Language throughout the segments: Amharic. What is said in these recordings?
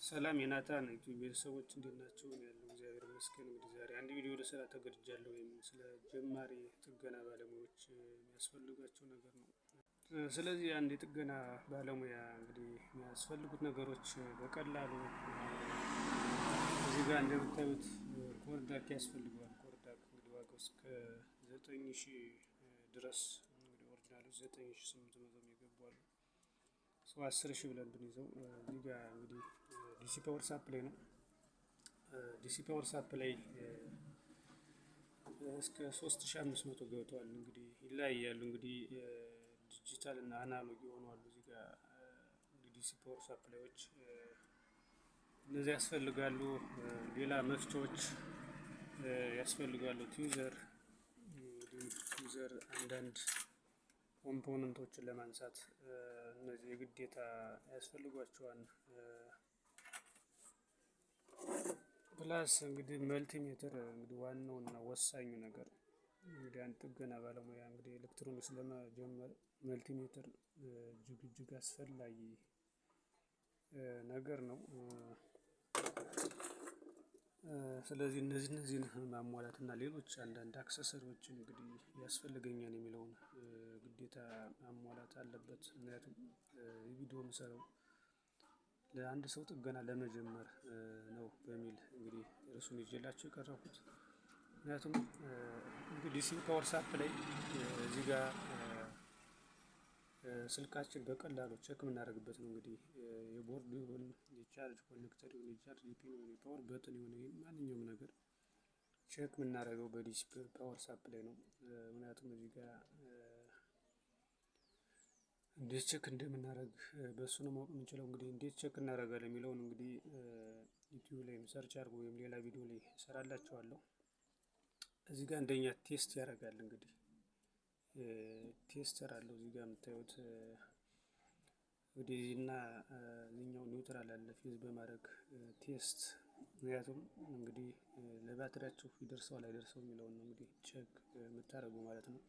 ሰላም የናታን ዩቲዩብ ቤተሰቦች፣ እንዴት ናቸው? ያለው እግዚአብሔር ይመስገን። እንግዲህ ዛሬ አንድ ቪዲዮ ልሰራ ተገድጃለሁ። ወይም ስለ ጀማሪ ጥገና ባለሙያዎች የሚያስፈልጋቸው ነገር ነው። ስለዚህ አንድ የጥገና ባለሙያ እንግዲህ የሚያስፈልጉት ነገሮች በቀላሉ እዚህ ጋር እንደምታዩት Core DAC ያስፈልገዋል። Core DAC እንግዲህ ዋጋው እስከ 9000 ድረስ፣ እንግዲህ original ኡ 9800 የሚገቡ አሉ። ሰው 10,000 ብለን ብንይዘው እዚህ ጋር እንግዲህ DC power supply ነው። DC power supply እስከ 3500 ገብተዋል። እንግዲህ ይለያያሉ። እንግዲህ ዲጂታል እና analog የሆኑ አሉ። እዚህ ጋር እንግዲህ DC power supply ዎች እነዚህ ያስፈልጋሉ። ሌላ መፍቻዎች ያስፈልጋሉ። Tweezer፣ እንግዲህ tweezer አንዳንድ component ኦችን ለማንሳት እነዚህ የግዴታ ያስፈልጓቸዋል። Plus እንግዲህ multimeter፣ እንግዲህ ዋናው እና ወሳኙ ነገር እንግዲህ አንድ ጥገና ባለሙያ እንግዲህ ኤሌክትሮኒክስ ለመጀመር multimeter እጅግ እጅግ አስፈላጊ ነገር ነው። ስለዚህ እነዚህን ማሟላት እና ሌሎች አንዳንድ accessory ዎችን እንግዲህ ያስፈልገኛል የሚለውን ግዴታ ማሟላት አለበት። ምክንያቱም የቪዲዮ የምሰራው ለአንድ ሰው ጥገና ለመጀመር ነው በሚል እንግዲህ እርሱን ይዤላቸው የቀረብኩት። ምክንያቱም እንግዲህ DC power supply እዚህ ጋር ስልካችን በቀላሉ check የምናደርግበት ነው። እንግዲህ የቦርድ ይሁን፣ የ charge connector ይሁን፣ የ charge pin ይሁን፣ የ power button ይሁን፣ ማንኛውም ነገር check የምናደርገው በ DC power supply ነው። ምክንያቱም እዚህ ጋር እንዴት check እንደምናደርግ በእሱ ነው ማወቅ የምንችለው። እንግዲህ እንዴት check እናደርጋለን የሚለውን እንግዲህ ዩቲዩብ ላይ search አድርጎ ወይም ሌላ ቪዲዮ ላይ እሰራላችኋለሁ። እዚህ ጋር እንደኛ test ያደርጋል። እንግዲህ tester አለው፣ እዚህ ጋር የምታዩት ወደዚህና እዚህኛው neutral አለ፣ phase በማድረግ test። ምክንያቱም እንግዲህ ለባትሪያችሁ ይደርሰዋል አይደርሰው የሚለውን ነው እንግዲህ check የምታደርጉ ማለት ነው።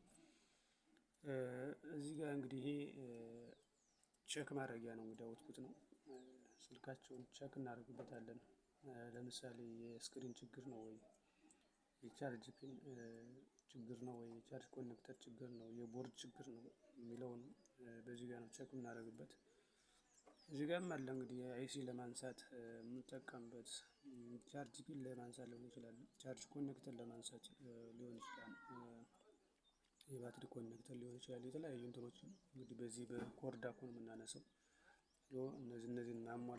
እዚህ ጋር እንግዲህ ይሄ check ማድረጊያ ነው፣ እንግዲህ output ነው። ስልካቸውን check እናደርግበታለን። ለምሳሌ የ screen ችግር ነው ወይ፣ የ charge pin ችግር ነው ወይ፣ የ charge connector ችግር ነው፣ የቦርድ ችግር ነው የሚለውን በዚህ ጋር ነው check የምናደርግበት። እዚህ ጋርም አለ፣ እንግዲህ IC ለማንሳት የምንጠቀምበት፣ charge pin ለማንሳት ሊሆን ይችላል፣ charge connector ለማንሳት ሊሆን ይችላል፣ የባትሪ connector ሊሆን ይችላል። የተለያዩ እንትኖችን እንግዲህ በዚህ በ Core DAC ኡ ነው የምናነሳው። እነዚህን ማሟላት